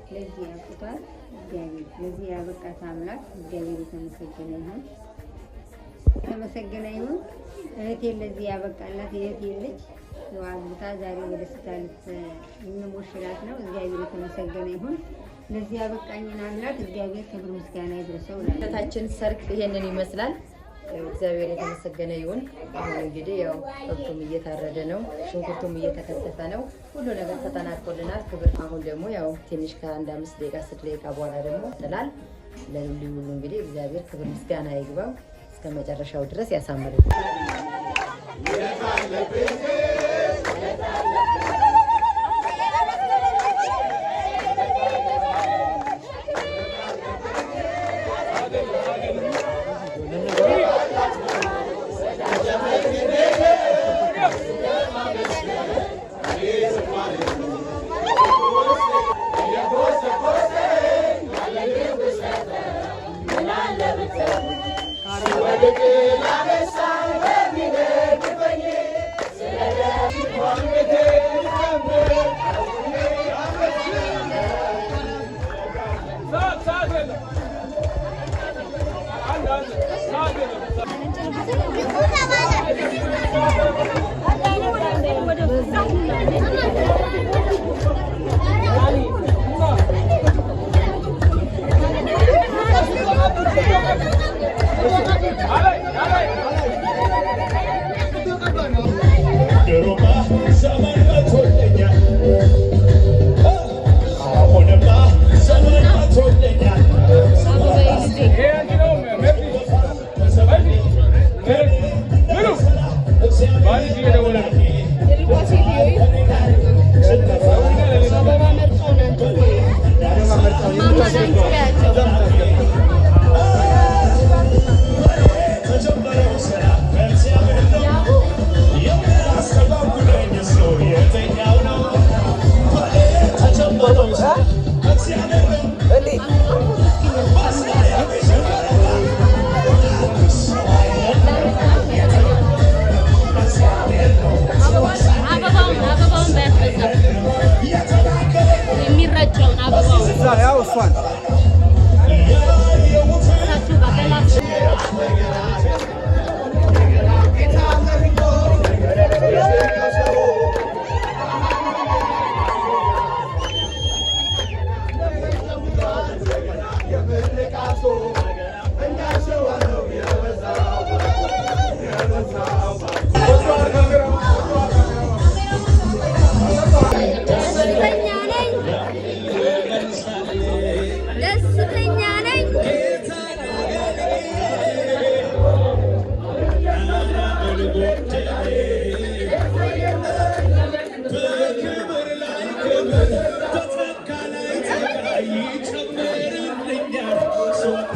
ለዚህ ያብቅቷል። እግዚአብሔር ለዚህ ያበቃት አምላክ እግዚአብሔር የተመሰገነ ይሁን፣ የተመሰገነ ይሁን። እህቴን ለዚህ ያበቃላት እህቴ ልጅ አግብታ ዛሬ በደስታ ልንሞሽራት ነው። እግዚአብሔር የተመሰገነ ይሁን። ለዚህ ያበቃኝን አምላክ እግዚአብሔር ክብር ምስጋና ይድረሰው እላለሁ። እህታችን ሰርግ ይሄንን ይመስላል። ያው እግዚአብሔር የተመሰገነ ይሁን። አሁን እንግዲህ ያው ከብቱም እየታረደ ነው፣ ሽንኩርቱም እየተከተፈ ነው። ሁሉ ነገር ተጠናቆልናል። ክብር አሁን ደግሞ ያው ትንሽ ከአንድ 5 ደቂቃ 6 ደቂቃ በኋላ ደግሞ ጥላል ለሁሉ ሁሉ እንግዲህ እግዚአብሔር ክብር ምስጋና ይግባው። እስከ መጨረሻው ድረስ ያሳምርልን። ድሮማ ዘመን መቶልኛል፣ አሁንማ ዘመን መቶልኛል። ተጀመረው ስራ ከእግዚአብሔር ነው። የሚያስተባብረኝ እሱ የተኛው ነው። ተጀመረው ስራ ከእግዚአብሔር ነው። አበባውን አበባውን ባያስበዛም የሚረጨውን አበባውን ያው እሷን እሳቸው ጋር በላስ። ደስተኛ ነኝ፣ ደስተኛ ነኝ። በክብር ላይ ክብር፣ በጸጋ ላይ ጸጋ ይጨምርልኛል። ስወጣ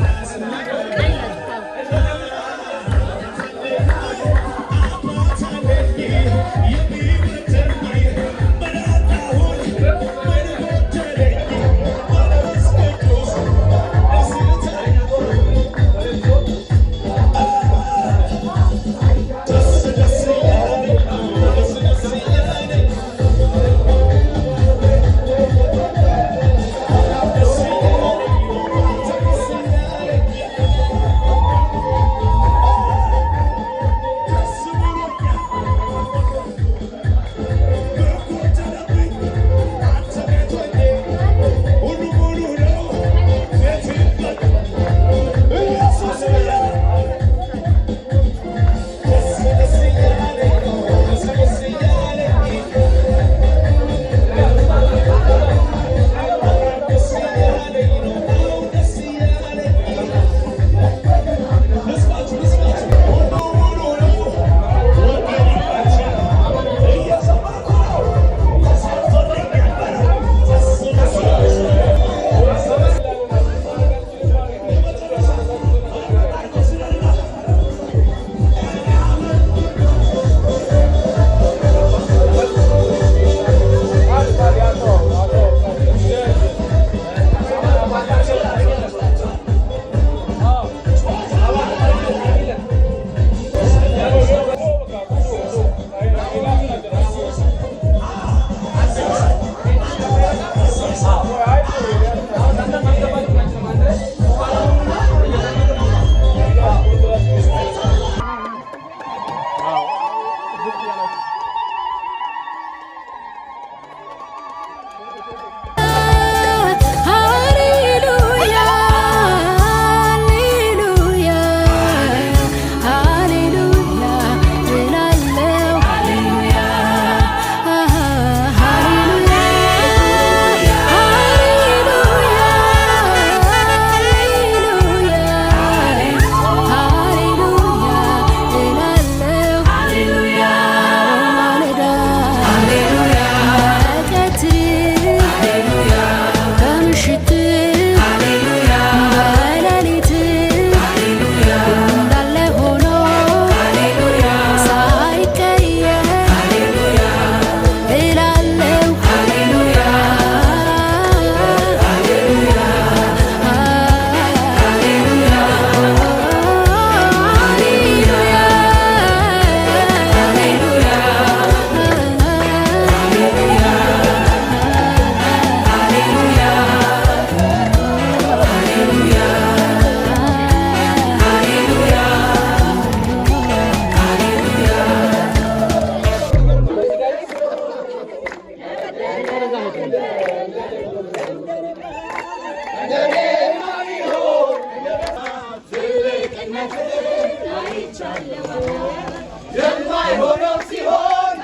የማይሆነው ሲሆን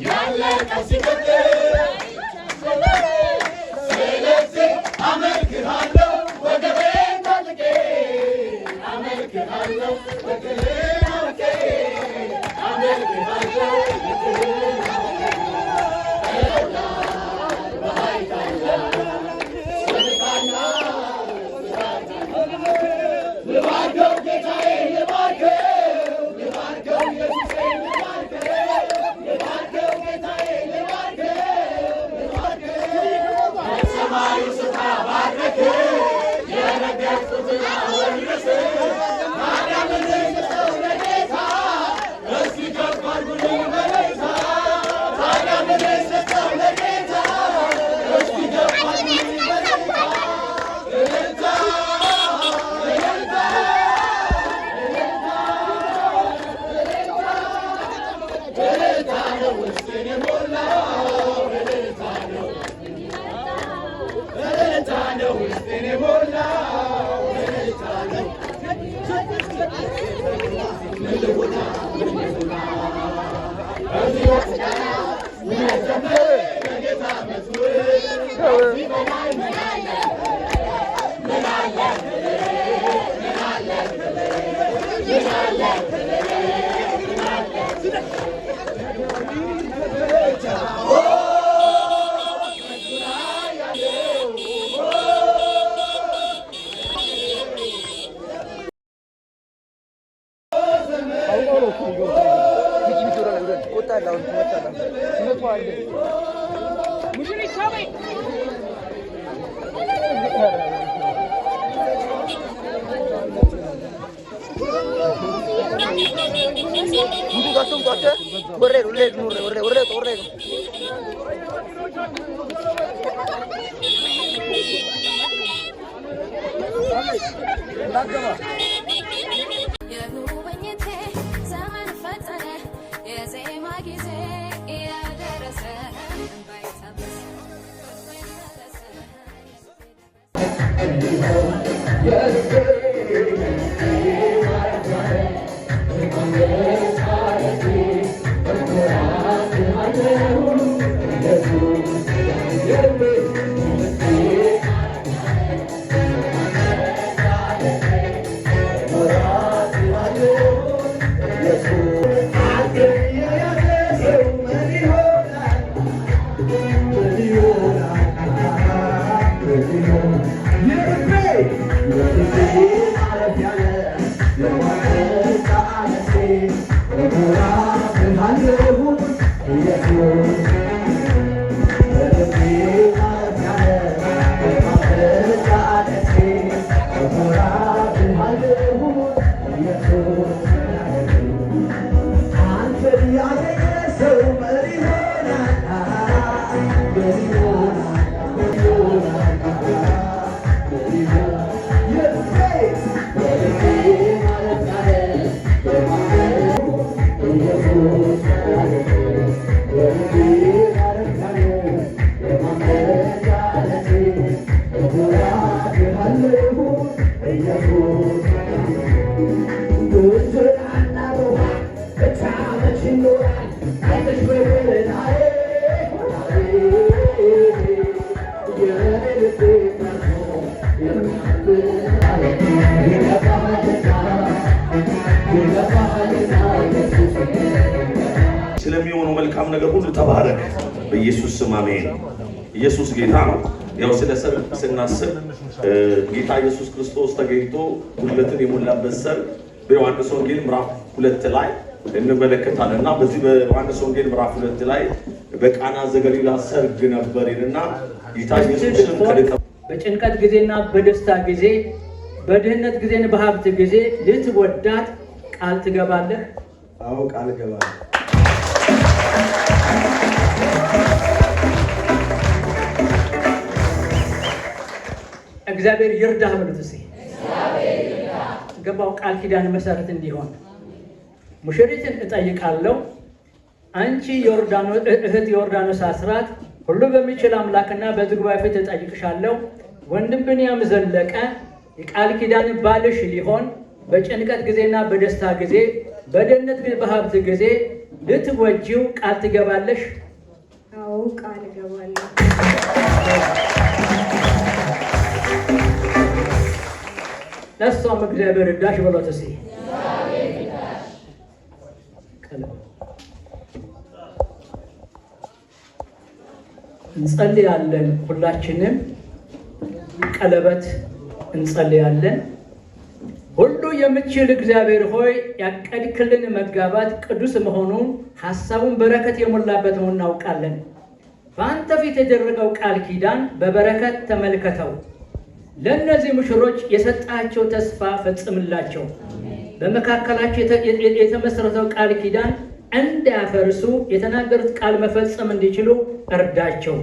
ያለቀው ሲቀጥል ስለዚህ አመልክሃለሁ ወገቤን ታጥቄ አመልክሃለሁ ወገቤን አውቄ አመልክሃለሁ ወገቤን አውቄ ልባርከው ጌታዬ ልባርከው ልባርከው ኢየሱሴ ልባርከው ልባርከው ጌታዬ ልባርከው ልባርከው በሰማዩ ስፍራ ባረክ የረገጥኩትን አወረስ ታዲያ ምን ልስጠው ለጌታ እስኪ ከፍ አድርጉልኝ በለይታ ታዲያ ምን ልስጠው ለጌታ እስኪ ከፍ አድርጉልኝ በለይታ እልልታ እልልታ እልልታ ነው ውስጤን የሞላው እልልታ ነው እልልታ ነው ውስጤን የሞላው እልልታ ነው ምን ልሁና ምን ልሁና በዚህ ምስጋና ምን ዘምር ለጌታ መዝሙር ከዚህ በላይ ምን አለ ምን አለ ምን አለ ምን አለ ምን አለ የጉብኝቴ ዘመን ፈጠነ የዜማ ጊዜ እያደረሰ እንባዬ ታበሰ ተመለሰ። ስለሚሆነው መልካም ነገር ሁሉ ተባረክ። በኢየሱስ ስም አሜን። ኢየሱስ ጌታ ነው። ያው ስለ ሰርግ ስናስብ ጌታ ኢየሱስ ክርስቶስ ተገኝቶ ጉድለትን የሞላበት ሰርግ በዮሐንስ ወንጌል ምዕራፍ 2 ላይ እንመለከታለን እና በዚህ በዮሐንስ ወንጌል ምዕራፍ 2 ላይ በቃና ዘገሊላ ሰርግ ነበር ይልና ጌታ ኢየሱስም ከደቀ በጭንቀት ጊዜና በደስታ ጊዜ፣ በድህነት ጊዜና በሀብት ጊዜ ልትወዳት ቃል ትገባለህ? አዎ ቃል እገባለሁ። እግዚአብሔር ይርዳህ በሉት እስኪ። ገባው ቃል ኪዳን መሰረት እንዲሆን ሙሽሪትን እጠይቃለሁ። አንቺ እህት ዮርዳኖስ አስራት ሁሉ በሚችል አምላክና በዚህ ጉባኤ ፊት እጠይቅሻለሁ። ወንድም ብንያም ዘለቀ የቃል ኪዳን ባልሽ ሊሆን በጭንቀት ጊዜና በደስታ ጊዜ፣ በድህነት ጊዜ፣ በሀብት ጊዜ ልትወጂው ቃል ትገባለሽ? አዎ ቃል እገባለሁ። ለእሷም እግዚአብሔር እርዳሽ በሏት እስኪ። እንጸልያለን። ሁላችንም ቀለበት እንጸልያለን። ሁሉ የምትችል እግዚአብሔር ሆይ ያቀድክልን መጋባት ቅዱስ መሆኑን ሐሳቡን በረከት የሞላበት መሆኑን እናውቃለን። በአንተ ፊት የተደረገው ቃል ኪዳን በበረከት ተመልከተው። ለእነዚህ ሙሽሮች የሰጣቸው ተስፋ ፈጽምላቸው። በመካከላቸው የተመሰረተው ቃል ኪዳን እንዳያፈርሱ የተናገሩት ቃል መፈጸም እንዲችሉ እርዳቸው።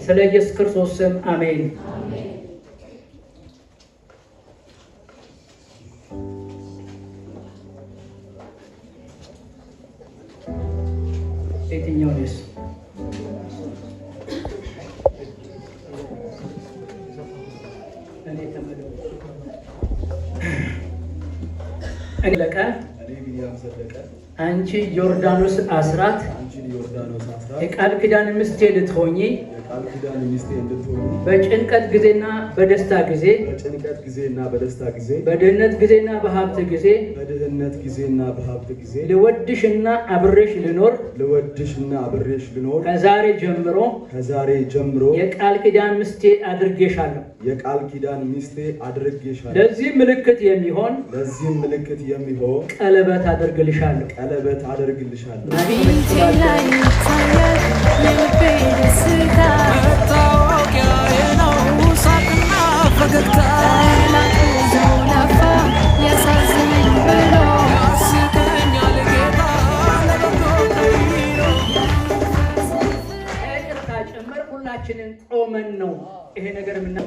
ስለ ኢየሱስ ክርስቶስ ስም አሜን። የትኛው ነው እሱ? እኔ ለቀ እኔ ቢንያም ዘለቀ አንቺ ዮርዳኖስ አስራት አንቺን ዮርዳኖስ አስራት የቃል ኪዳን ሚስቴ ልትሆኚ የቃል ኪዳን ሚስቴ እንድትሆኚ በጭንቀት ጊዜና በደስታ ጊዜ፣ በጭንቀት ጊዜና በደስታ ጊዜ፣ በድህነት ጊዜና በሀብት ጊዜ በድህነት ጊዜና በሀብት ጊዜ ልወድሽና አብሬሽ ልኖር ልወድሽና አብሬሽ ልኖር ከዛሬ ጀምሮ ከዛሬ ጀምሮ የቃል ኪዳን ሚስቴ አድርጌሻለሁ። የቃል ኪዳን ሚስቴ አድርጌሻለሁ። ለዚህ ምልክት የሚሆን ለዚህም ምልክት የሚሆን ቀለበት አደርግልሻለሁ። ቀለበት አደርግልሻለሁ። ፊቴ ላይ ይታያል የልቤ ደስታ፣ መታወቂያዬ ነው ሳቅና ፈገግታ። ጠላት ብዙ ለፋ ያሳዝነኝ ብሎ፣ ያስቀኛል ጌታ ለበጎ ቀይሮ። ይቅርታ ጭምር ሁላችንን ቆመን ነው ይሄ ነገር ምና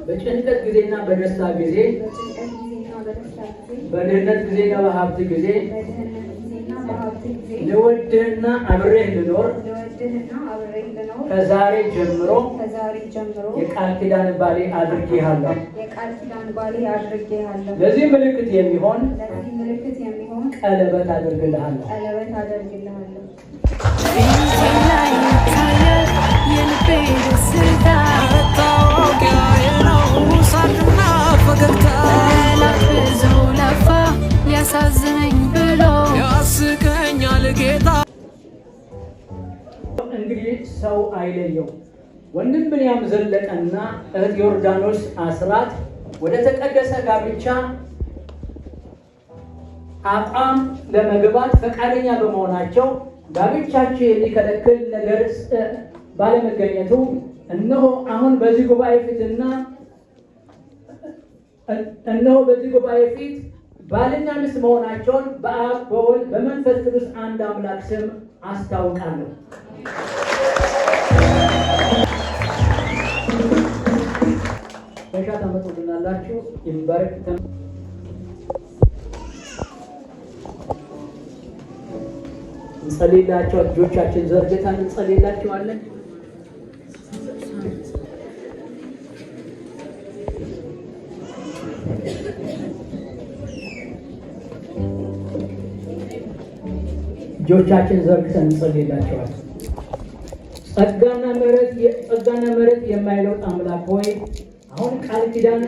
በጭንቀት ጊዜና በደስታ ጊዜ፣ በጭንቀት ጊዜና በደስታ ጊዜ፣ በድህነት ጊዜና በሀብት ጊዜ በድህነት ጊዜና በሀብት ጊዜ ልወድህና አብሬህ ልኖር ልወድህና አብሬህ ልኖር ከዛሬ ጀምሮ ከዛሬ ጀምሮ የቃል ኪዳን ባሌ አድርጌሃለሁ። የቃል ኪዳን ባሌ አድርጌሃለሁ። ለዚህ ምልክት የሚሆን ለዚህ ምልክት የሚሆን ቀለበት አደርግልሃለሁ። ቀለበት አደርግልሃለሁ። ፊቴ ላይ ይታያል የልቤ ደስታ፣ መታወቂያዬ ነው ሳቅና ፈገግታ። ጠላት ብዙ ለፋ ያሳዝነኝ ብሎ፣ ያስቀኛል ጌታ። እንግዲህ ሰው አይለየው። ወንድም ብንያም ዘለቀና እህት ዮርዳኖስ አስራት ወደ ተቀደሰ ጋብቻ አቋም ለመግባት ፈቃደኛ በመሆናቸው ጋብቻቸው የሚከለክል ነገር ባለመገኘቱ እነሆ አሁን በዚህ ጉባኤ ፊትና እነሆ በዚህ ጉባኤ ፊት ባልና ሚስት መሆናቸውን በአብ በወልድ በመንፈስ ቅዱስ አንድ አምላክ ስም አስታውቃለሁ። በሻ ታመጡልናላችሁ። ይባረክ። እንጸልይላቸው። እጆቻችን ዘርግተን እንጸልይላቸዋለን። እጆቻችን ዘርግተን እንጸልይላቸዋለን። ጸጋና ምሕረት የማይለውጥ አምላክ ሆይ አሁን ቃል ኪዳን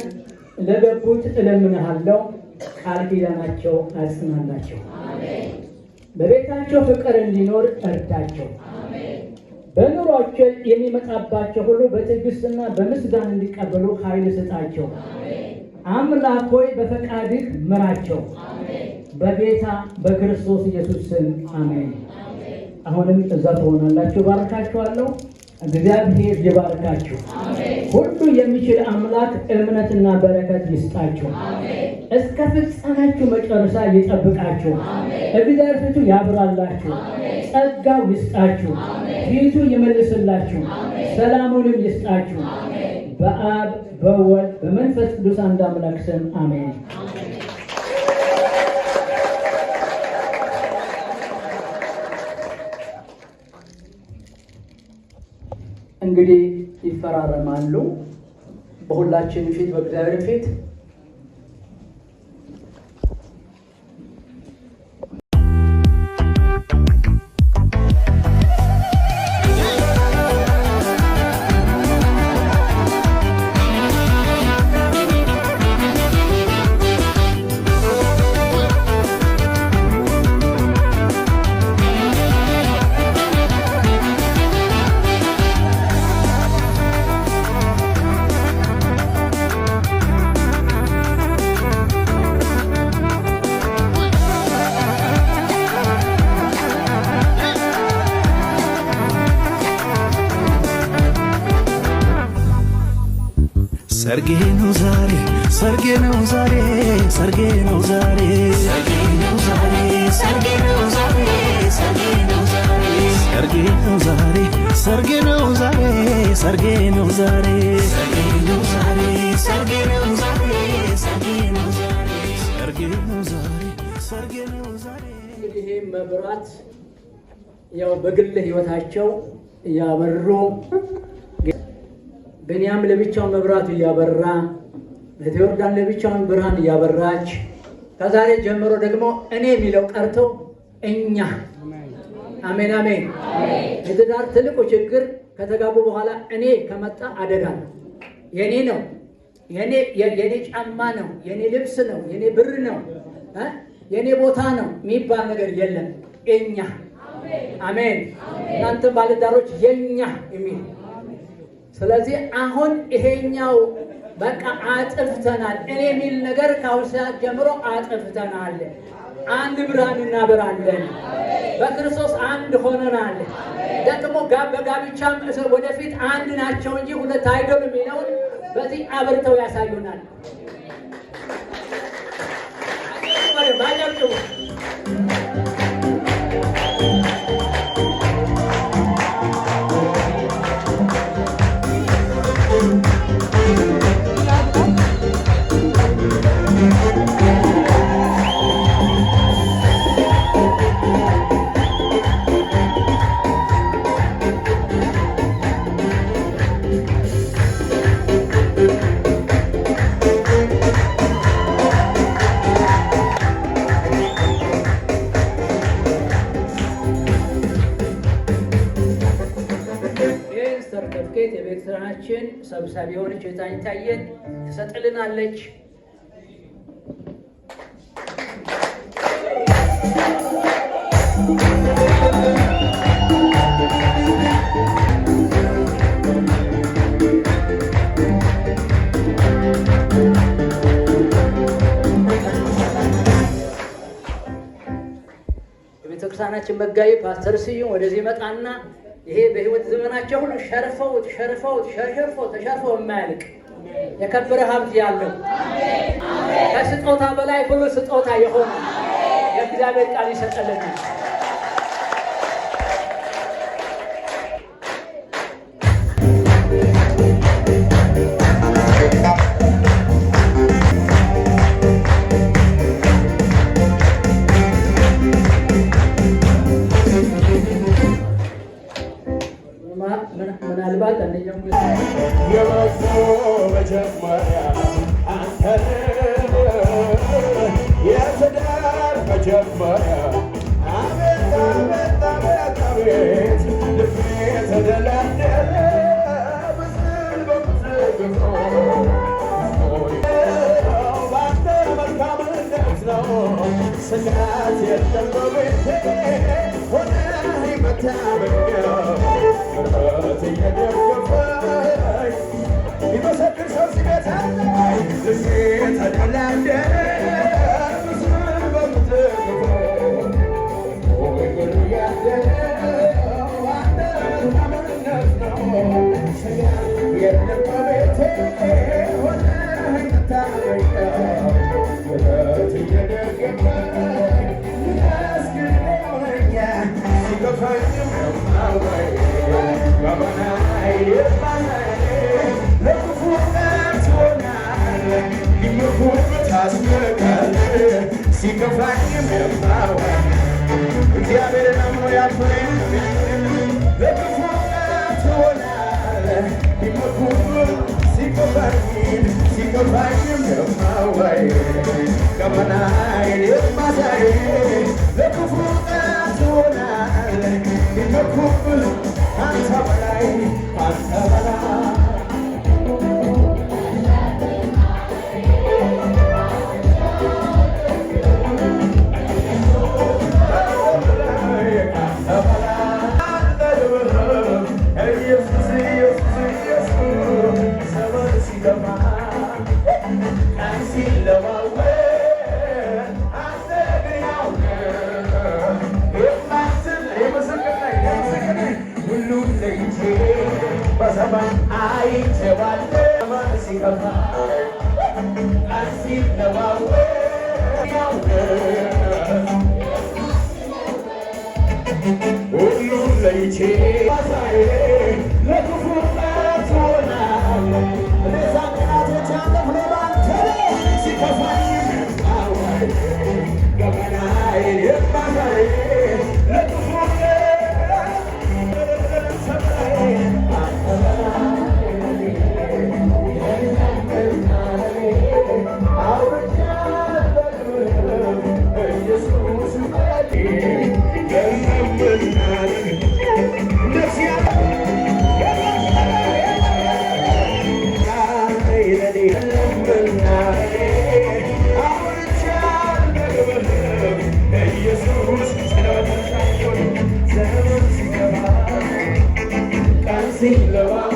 ለገቡት እለምንሃለሁ። ቃል ኪዳናቸው አጽናላቸው። በቤታቸው ፍቅር እንዲኖር እርዳቸው። በኑሯቸው የሚመጣባቸው ሁሉ በትዕግስትና በምስጋና እንዲቀበሉ ኃይል ስጣቸው። አምላክ ሆይ በፈቃድህ ምራቸው። በጌታ በክርስቶስ ኢየሱስ ስም አሜን። አሁንም እዛ ትሆናላችሁ። ባርካችኋለሁ። እግዚአብሔር ይባርካችሁ። ሁሉ የሚችል አምላክ እምነትና በረከት ይስጣችሁ። እስከ ፍጻሜያችሁ መጨረሻ ይጠብቃችሁ። እግዚአብሔር ፊቱ ያብራላችሁ፣ ጸጋው ይስጣችሁ፣ ፊቱ ይመልስላችሁ፣ ሰላሙንም ይስጣችሁ። በአብ በወልድ በመንፈስ ቅዱስ አንድ አምላክ ስም አሜን። እንግዲህ ይፈራረማሉ በሁላችን ፊት፣ በእግዚአብሔር ፊት። ሰርጌ ነው ዛሬ፣ ሰርጌ ነው ዛሬ፣ ሰርጌ ነው ዛሬ፣ ሰርጌ ነው ዛሬ፣ ሰርጌ ነው ዛሬ፣ ሰርጌ ነው ዛሬ፣ ሰርጌ ነው ዛሬ፣ ሰርጌ ነው ዛሬ፣ ሰርጌ ነው ዛሬ፣ ሰርጌ ነው ዛሬ፣ ሰርጌ ነው ዛሬ፣ ሰርጌ ነው ዛሬ፣ ሰርጌ ነው ዛሬ፣ ሰርጌ ነው ዛሬ። እንግዲህ ይሄ መብራት ያው በግል ህይወታቸው እያበሩ፣ ብንያም ለብቻው መብራቱ እያበራ፣ ዮርዳን ለብቻውን ብርሃን እያበራች፣ ከዛሬ ጀምሮ ደግሞ እኔ የሚለው ቀርቶ እኛ። አሜን አሜን። የትዳር ትልቁ ችግር ከተጋቡ በኋላ እኔ ከመጣ አደጋ ነው። የኔ ነው፣ የኔ ጫማ ነው፣ የኔ ልብስ ነው፣ የኔ ብር ነው፣ የኔ ቦታ ነው የሚባል ነገር የለም። እኛ። አሜን። እናንተም ባለትዳሮች የኛ የሚል። ስለዚህ አሁን ይሄኛው በቃ አጥፍተናል። እኔ የሚል ነገር ከአሁን ሰዓት ጀምሮ አጥፍተናል። አንድ ብርሃን እናበራለን። በክርስቶስ አንድ ሆነናል። ደግሞ በጋብቻም ወደፊት አንድ ናቸው እንጂ ሁለት አይደሉም የሚለውን በዚህ አብርተው ያሳዩናል። አጨብጭቡ። ይህን ሰርተፍኬት የቤተክርስቲያናችን ሰብሳቢ የሆነች እህታችን ታየን ትሰጥልናለች። የቤተክርስቲያናችን መጋቢ ፓስተር ስዩም ወደዚህ መጣና ይሄ በህይወት ዘመናቸው ሁሉ ሸርፈውት ሸርፈውት ሸርፈው ተሸርፈው የማያልቅ የከበረ ሀብት ያለው፣ ከስጦታ በላይ ሁሉ ስጦታ የሆነ የእግዚአብሔር ቃል ይሰጠልናል። ምናልባት አንደኛው የበጎ መጀመሪያ አንተን፣ የትዳር መጀመሪያ፣ አቤት አቤት አቤት አቤት፣ ልቤ ተደላደለ ብዝል በምትግፎ ባንተ መልካምነት ነው፣ ስጋት የለም በቤቴ፣ ሆነህ መታመኛ፣ ምሕረት እየደገፈኝ ይመሰክር ሰው ሲቤት አለ። ልቤ ተደላደለ ምስል በምትግፎ ያደለው አንተ መልካምነት ነው፣ ስጋት የለም በቤቴ፣ ሆነህ መታመኛ፣ ምሕረት እየደገፈኝ ሲከፋኝም የማወይ በበናይ ለክፉ ትሆናለህ፣ ሊመኩብህ ታስንቃለህ። ሲከፋኝም የማወይ እግዚአብሔርን አምኖ ያፈረ፣ ለክፉ ትሆናለህ። ሲለዋወጥ